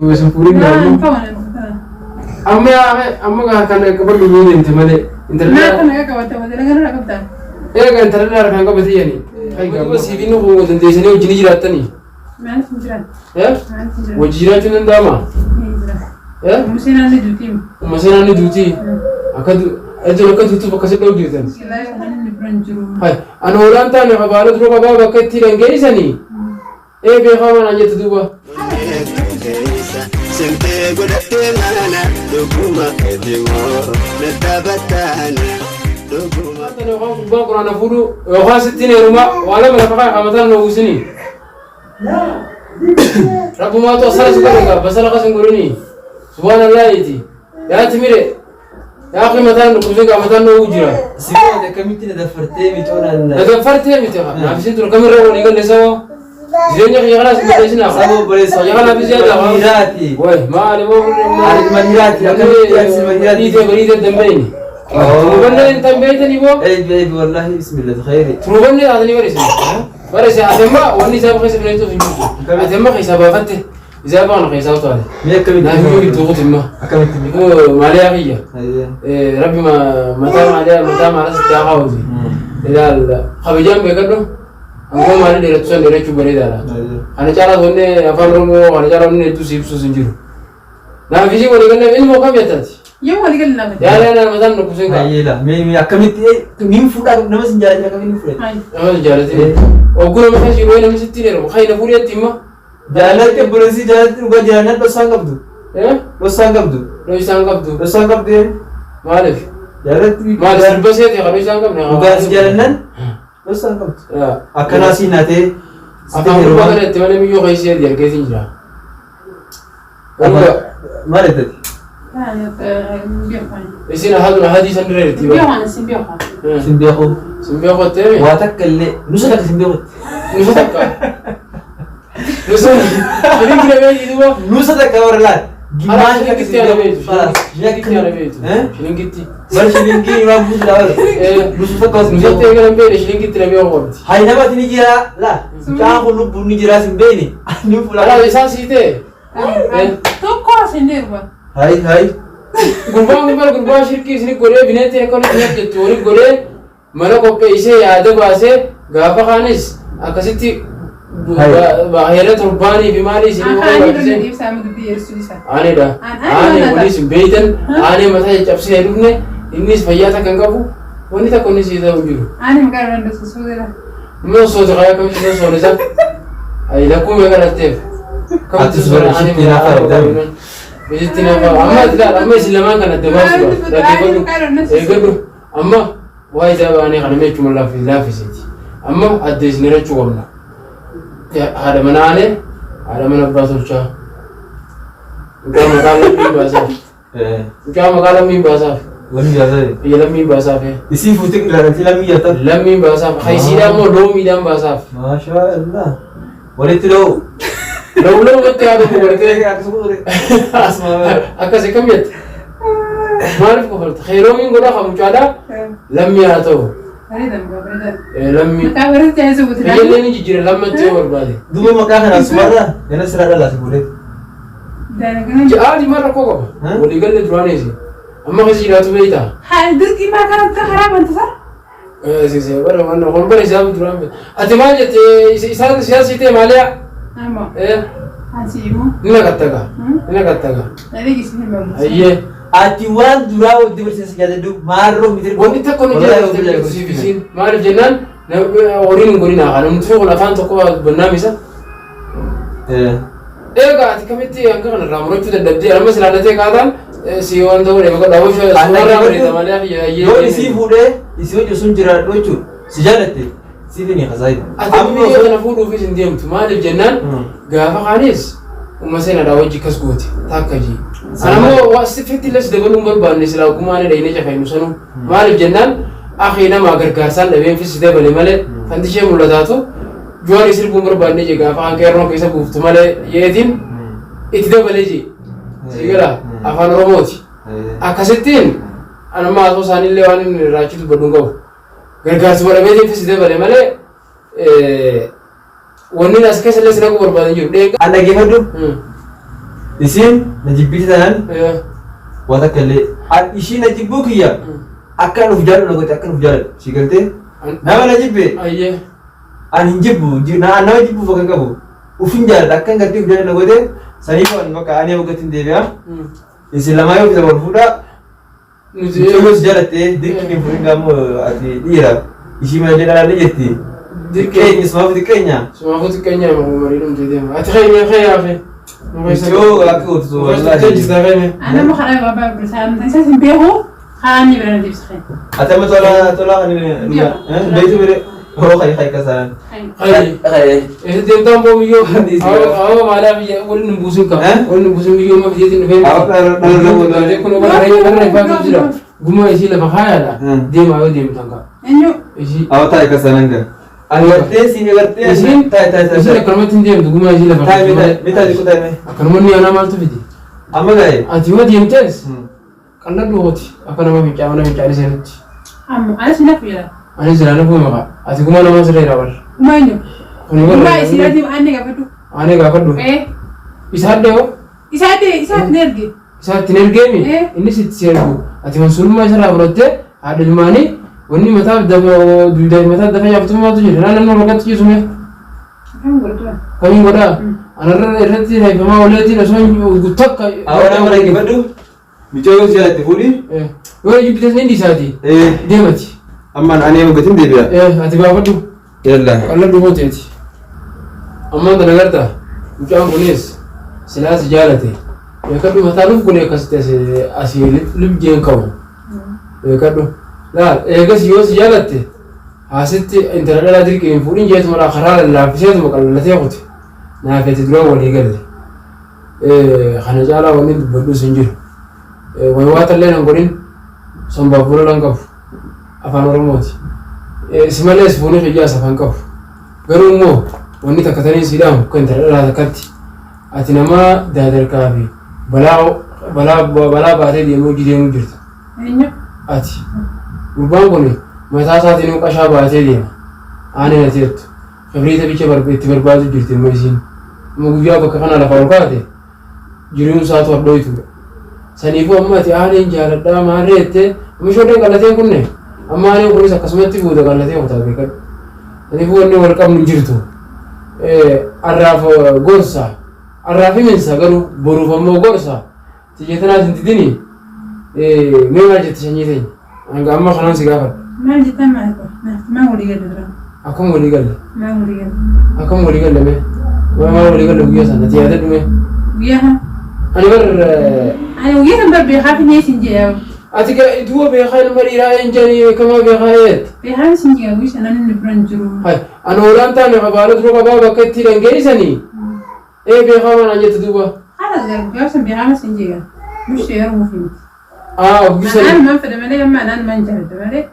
Isin fuudhin Naa amma. hin ta'u ani kana. Amma yaa amma gaa kana qabadhu yoo deemte malee. Intalli Naa kana qabatte malee nagaa irraa qabdaa. Eega intalli harkaan qabate yani. Duuba siif inni kun dandeessanii wajjin jiraattanii. Maaliif hin jiran? Eh? Maaliif hin jiran? Wajji jiraachuun danda'ama? Hin jiran. Eh? Museen aanni duutii. Umma seenaan ni duutii. Akka iddoon akka duutuuf akkasitti dha'u jirtan. Silaa namni bira hin jiru. Hai, ani hoolaan taane qabaala dura qabaa bakka itti dhangeessanii. Ee beekaa waan jettu duuba. Simtee godhattee mana dhuguma keetimoo nadhaabataana dhuguma. Taane yookaan gubbaan quraana fuudhu yookaan sittiin heerumaa waa lama lafa kaa'e mataan na uwwisini. Rabbumaatu asala si godhe gaa basala qas hin godhini. Subhaanallaahiti. Yaa timire. Yaa akhi mataan dhukkubsee gaa mataan na uwwu jira. Sibiila akkamitti na daffartee micoonaan Na daffartee miti haa. Naaf isin tura kamirra walii galle sawa. Jireenya kiyya kanaas hin balleessinaa. Saba obboleessa Kiyya kanaaf isin yaada. dhiiraati. Way maali moo Ani ilma dhiiraati, akkamitti ati ilma dhiiraati? Dhiitee bariitee dambeeni. Turubannee hin tambeeytanii boo. Eeb eeb wallahi bismillah khayri. Turubannee taatanii barisiin. Barisiin ati amma wanni isaa keessa fileetu hin jirtu. Ati amma keessaa baafatte isaa baanu keessaa utaale. Mee akkamitti? Naaf iyyuu gidduu kutimma. Akkamitti? Maaliyaa kiyya. Hayyee. Rabbi mataa maaliyaa mataa maalas itti haa kaawwatu. Ilaal kabajaan beekadhu. Angoo maalii dheeratu san dheerachuu bareedaadha. Hayyee. Kana caalaa wanni afaan Oromoo kana caalaa wanni hedduu si ibsuus hin jiru. Naaf isii walii gallee ilmoo kam jettaati? Yoo walii galle nama. Yaa yaa yaa mataan dhukkubsee kaa. Hayyee la mee mee akkamitti niin fuudhaa nama sin jaalladha akkamitti niin fuudhate? Hayi. Nama hin jaalatin. Ogguu nama keessa yeroo namni sitti dheeramu kan na fuudheetti hima. Jaalatti obboleessi jaalatti dhugaa jaalannaan dhoksaan qabdu. Eh? Dhoksaan qabdu. Dhoo isaan qabdu. Dhoksaan qabdu. Maaliif? Jaalatti Maali sirba seete kan dhoo isaan qabne? Dhugaa si jaalannaan dhoksaan qabdu. Akkanaa siin naatee Afaan gurbaa kana itti malee miyyoo keessa ergi argeetiin jira. Maal jettati? Isin ahadun ahadii san dura irti. Sin beeku. Sin beeku. Sin beeku attee Waa takka illee nusa takka sin beekutti. Nusa takka. Nusa. Shilingi na beeyi duuba. Nusa takka warra laal. Alaa Gimmaasha takka shilingitti sin ana beeku. beeytu. Falaas. Shilingitti ana beeytu. Eh? Shilingitti. Bar shilingii waan buusu dha bara. Eh. Nusa takka sin Nusatti beeku. eegalan beeyne shilingitti na beeku qabdi. Hay namatti ni jira laa. Mucaan kun lubbuun ni jira sin beekne. Ni fuula. Alaa isaan sii ta'e. Tokko asin deema. Hay hay. Gurbaan kun bara gurbaa shirkii isin godhee bineensi akka walitti hojjettu walitti godhee mana qopheessee yaada baasee gaafa kaanis akkasitti heera torbaanii fi maalii isin Akaanii dhala dhiibsaa dubbii yeessuu isaa. Aanedha. Aanee waliis hin beeytan aanee mataa caccabsee dhufne innis fayyaa takka hin qabu wanni takka inni sii ta'u hin jiru. Ani maqaa irra dandeessu suutira. Inni soota kayaa akkamitti isa soora isa ayi lakkuu meeqa dhalteef. Atis bara ishitti naafa argame. Ishitti naafa amma ilaal amma isin lamaan kan adda baasuudha. Dhaggeeffadhu eeggadhu amma waa isaa baanee kana meechuma laaffisiiti. Amma adda isin hirachuu qabna. Haadha mana aanee haadha mana abbaa tolchaa. Mucaa maqaa lammiin baasaaf. Mucaa maqaa lammiin baasaaf. Lammiin baasaaf. Biyya lammiin baasaaf. Isii fuutee ilaalatee lammii jaatan. Lammiin baasaaf. Haysiidhaan immoo loomiidhaan baasaaf. Maashaa Allah. Walitti dha'u. La'u la'u itti haa dhufu gartee. Akkas akkam jette. Maaliif kofalta? Heeroomiin godhaa kan mucaadhaa lammii haa ta'u. Bareeda mukaa bareeda. Lammii. Maqaa bareeda ta'ee suuti. Biyyallee ni jijjiira lammatti yoo barbaade. Duuba maqaa kanaan sumarraa gana siraa dhalaati fuudhee. Ja'aadi maal rakkoo qaba? Waliigalle duraan eesi. Amma keessa jiraatu beektaa? Haa dirqii maa karaa karaa banta saa? Bara waan waan bara isaa duraan beekta. Ati maal jette isaan siyaasii ta'e maaliyaa? Ammoo. Ansi immoo. Ni naqattaga. Ni naqattaga. Dhaggeessi hin bamu. Ayyee. Ati waan duraa wajji barsiisa jaalladhu maarroo miti. Wanni tokko nu jaallattu siif isiin maaliif jennaan horiin hin godhinaa kana nuti kun afaan tokko dubbannaa misa. Egaa ati kamitti hanga kana irraa murachuu dadhabdee amma silaalatee kaataan si waan ta'uu dha maqaa dhaabuu suuraa bareeda malee ayyee. Yoo isii fuudhee isii hojii sun jiraadhu jechuun si jaalatte siif ni kasaayi. Ati biyya kana fuudhuufis hin deemtu maaliif jennaan gaafa kaanis umma seenaadhaa wajji kas goote takka jii. Anammoo sifitti illee si dabaluu hin barbaanne silaa ogummaa ni dhayinee cafaynu sanuu maaliif jennaan akhi namaa gargaarsaan dhabeenfis si dabale malee fanti ishee mul'ataatu Juwaarii sirbuun barbaanne jee gaafa kan qeerroon keessa buuftu malee yeetiin itti dabalee jee. Sii gala afaan Oromooti. Akkasittiin anamma asoo isaaniillee waan inni irraa achi dubbadhu hin qabu. Gargaarsi godhameetiif si dabale malee wanni as keessa illee si naquu barbaadan jiru. Dheeqa. An dhaggeeffadhu. Isiin na jibbiti taanaan waa takka illee ishii na jibbuu kiyya akka an of jaalladhu na godhe akka an of jaalladhu si galtee nama na jibbe Ayyee. an hin jibbu na nama jibbuuf akka hin qabu ufin jaalladha akka an gartee of jaalladhu na godhe saniif an bakka ani waggaatti hin deebi'a isin lamaa yoo fita wal fuudhaa. Nuti Mucayyoo si jaalatte dirqiin hin fuudhin gaammoo ati dhiira ishii malee dhalaan ni jetti. Xiqqeenya sumaaf xiqqeenya. Sumaafuu xiqqeenya himamu marii dhumtee deema. Ati keenya kee yaafe. Mucayyoo akka gootu wallaahi. Jirta keenya. Ana karaa gabaabaa bilisa isa hin beeku karaa inni bira na deebisa. Ati amma tola tola kan beektu bire hoo kai kai kasaan. Hayyi. Eessa deemtaan boo biyyoo? Awwa maalaaf waliin hin buusin qaba. Waliin hin buusin biyyoo ma fideetiin dhufee. Kun warra ifaatu jira. Guma isii lafa kaayaadha. Deemaa yoo deemtan kaa. Eenyu? Isii. Awwa taa'e kasaan hanga. Ani gartee siin gartee Isiin taa'e taa'e isiin taa'e. akkanumatti hin deemtu guma isii lafa Taa'e kaayatu. mee taa'e xiqqoo taa'e mee. Akkanumatti aanaa maaltu fidi? Amma gaa'e. Ati yoo deemtes qalladhu hooti akka nama fincaa'u mana fincaanii seenutti. Amma anas hin hafu jedha. Ani jira na fuuma kaa. Ati guma namaa sirra jira bara. Gumaa eenyu? Kuni bara. Gumaa isii irratti aanne gaafadhu. Aanee gaafadhu. Ee. Isaa dhiyoo Isaa isaatti na erge. isaa ittiin ergeemi innis itti si ergu. Ati mansuurummaa isarraa fudhattee haadha ilmaanii wanni mataa duudaa mataa dafa yaaftummaatu jira. Naan namni bakkatti ciisume. Kan godhatu. Kamiin godhaa? Anarra irratti reeffamaa oleetiin osoo hin takka. Awwa nama dhaggeeffadhu. Mucayyoo si jaalatte fuudhi. Yoo jibbites ni dhiisaati. Deemati. Amma ani waggatiin deebi'a. Ati gaafadhu. Yalla. Qalladhu hooteeti. Ammaan tana gartaa mucaan kunis silaa si jaalate. Beekadhu mataa luf kun akkasitti asii libjeen qabu. Beekadhu. Laal eegas yoo si jaalatte haasitti intala dhalaa dirqii hin fuudhin jeetuma laa karaa lallaafiseetuma qallatee kute. Naafeeti duraan walii galle. Kana caalaa wanni dubbadhus hin jiru. Waywaata illee nan godhin sombaaf bolola hin qabu. Afaan Oromooti. Si malees fuunii kiyyaas afaan qabu. Garuu immoo wanni takka tanii si dhaamu kan intala dhalaa takkatti. Ati nama daadarkaa fi balaa balaa balaa baatee deemuu hojii deemuu jirta. Eenyu? Ati. Gurbaan kun mataa isaatiin qashaa baatee deema. Aanee ati jettu. Kibriita bicha itti barbaadu jirti immoo isiin. Amma guyyaa bakka kana lafa ol kaate jiruun isaatu hadhooytuudha. Saniifuu amma ati aaneen jaaladhaa maarree jettee amma shoolleen qallatee kunne amma aaneen kunis akkasumatti booda qallatee kutaa beekadhu. Saniifuu wanni wal qabnu hin jirtu. Arraaf gorsa arraaf himinsa garuu boruuf ammoo gorsa tiyya tanaas hin didini mee maal jette sanyii teenya hanga amma kanaan si gaafadha. Maal jettan maal maal walii galle dura? Akkam walii galle? Maal walii galle? Akkam walii galle mee? Maal walii galle guyyaa sana ati yaadadhu mee? Guyyaa kana. Ani bar Ani guyyaa kan bar beekaa fi nees hin jee. Ati duuba beekaa ilma dhiiraa hin jedhanii beekamaa beekaa eet. Beekaa sin jee guyyaa sana namni bira hin jiru. Hai ani hoolaan taane qabaala dura qabaa bakka itti dhangeessanii ee beekaa manaan jette duuba. Haala guyyaa sana beekaa sin jee. Mushee yeroo mufi miti. Aa guyyaa Anaan man fedhe malee amma anaan man jaalladha malee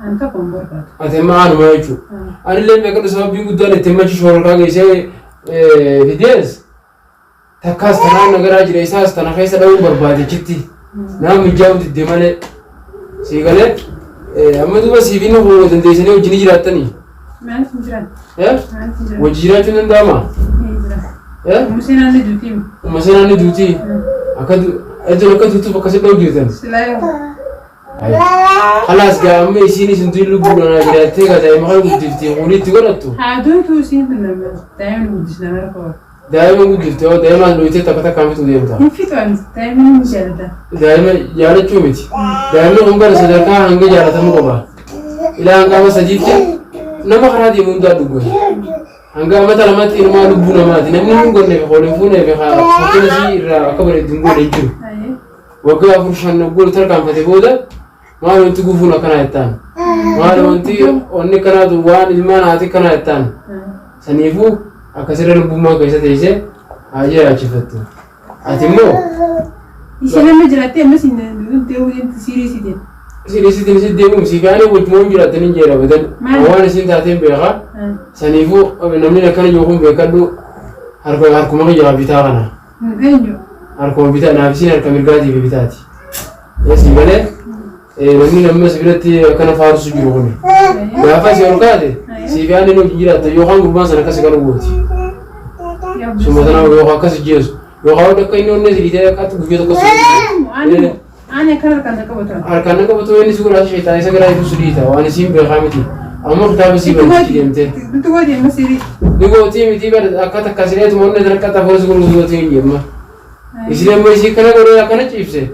an tokko hin barbaadu. Ati amma aanuma jechuudha. Anillee beekadhu sababiin guddaan itti machi shoorkaa geessee fidees takkaas tanaan nagaraa jira isaas tana keessa dha'uun barbaadechitti nama mijaa'u didde malee sii galee amma duuba siif inni kun dandeessanii wajjin jiraattanii. Maaliif hin jiran? Maaliif hin jiran? Wajji jiraachuun danda'ama? Hin jiran. Museen aanni duutii. Umma seenaan ni duutii. Akka iddoon akka duutuuf akkasi dha'u jirtan. Silaa yoo. Khalaas gaa amma isiin isin duun lubbuudhaan jiraattee gaa daa'ima kana guddiftee kuulii itti godhattu. Haa duutuu isiin kun nama daa'imni guddisna mara qaba. Daa'ima guddifte yoo daa'imaan dhoyitee takka takkaan fixuu deemta. Hin fixu ani daa'imni hin jaalladha. Daa'ima jaalachuu miti. Daa'imni kun bara sadarkaa hanga jaalatamuu qaba. Ilaa hanga amma sadiitti nama karaa deemu hundaa dhugoon. Hanga amata lamatti ilmaa lubbuu namaati. Namni hin gonne fi hoolin fuunee fi fakkiin isii irraa akka bareeddu hin goone hin jiru. Waggaa afur shan goolu tarkaanfate booda maal wanti gufuun akkanaa jettaan. Maal wanti onni akkanaatu waan ilmaan haati akkanaa jettaan. Saniifuu akkasirra lubbummaa keessa teessee haa jiraachifattu. Ati immoo Isheen amma jiraattee ammas hin deemuu deemti siiriisitiin. Siiriisitiin si deemuun si gaanii wajjin jiraatanii jira badan. Waan isin taateen beekaa. Saniifuu namni akkana jiru kun beekadhu harkuma kiyyaa bitaa kana. Eenyu? Harkuma bitaa naaf isin harka mirgaatii fi bitaati. Si galee namni namni as biratti akkana faarsu jiru kun. Gaafa si ol kaate si gaanii wajjin jiraatta yookaan gurbaan sana akkas galu gooti. Suma tanaa yookaan akkas jeesu. Yookaan akka inni onnee si dhiitee akkatti guyyaa tokko si Ani ani akkana harkaan na qabatu. Harkaan na qabatu inni si godhaa sheetaan isa garaa ifu si dhiita waan isiin beekaa miti. Amma kitaaba sii banti deemtee. Itti gooti amma sirii. Ni gootii miti bara akka takka sireetuma onnee tan akka xafoos gurguru gootii hin jemma. Isin amma isii kana godhee akkana ciibse.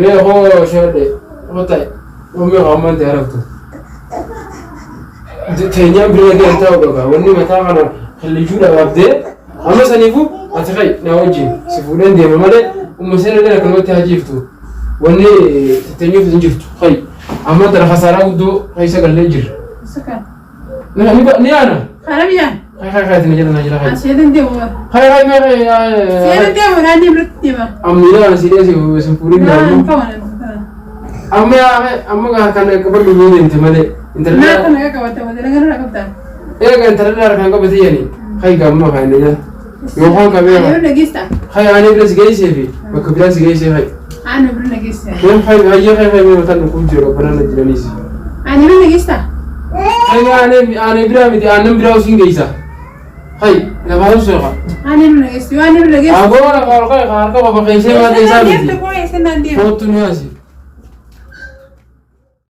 Mee hoo shodhe hoo ta'e mee hoo amman ta'e arabtu. Teenyaan bira ga'e ta'u dhagaa wanni mataa kana killijuu dhabaabdee amma saniifuu ati kai na wajjin si fuudheen deema malee umma seera dhala akkanumatti haa jiiftu. Wanni teenyuuf hin jirtu kai amma tana kasaaraa guddoo keessa gallee jirra. Isa kan. Ni ana. Kana biyyaan. Kai kai kai tina jala na jala kai. Asheetan deemu. Kai kai mee kai. Seetan deemu naannoo biratti deema. Ammiidhaan si dhee si fuudhin Naan gaafuu. qaban. Amma amma kan qabadhu yoo deemte malee. Naa kana qabate malee kana qabata. Eega intalli harkaan qabate jedhani. Kai gaamma kan inni jala. Yookaan qabee Ani bira geessa. Kai ani bira si geessee fi bakka biraa si geessee kai. Ani bira geessa. Kai kai hayyee kai kai mataan dhukkub jira qabbanaan na jiraniis. Ani bira geessa. Kai ani ani biraa miti aannan biraa usiin geessa. Kai lafaa seeqa. Ani bira geessa. Ani bira geessa. Aboo lafa ol kai harka qofa keessee maata isaa miti. Deemte koo eessa naan deema. Kootu ni asi.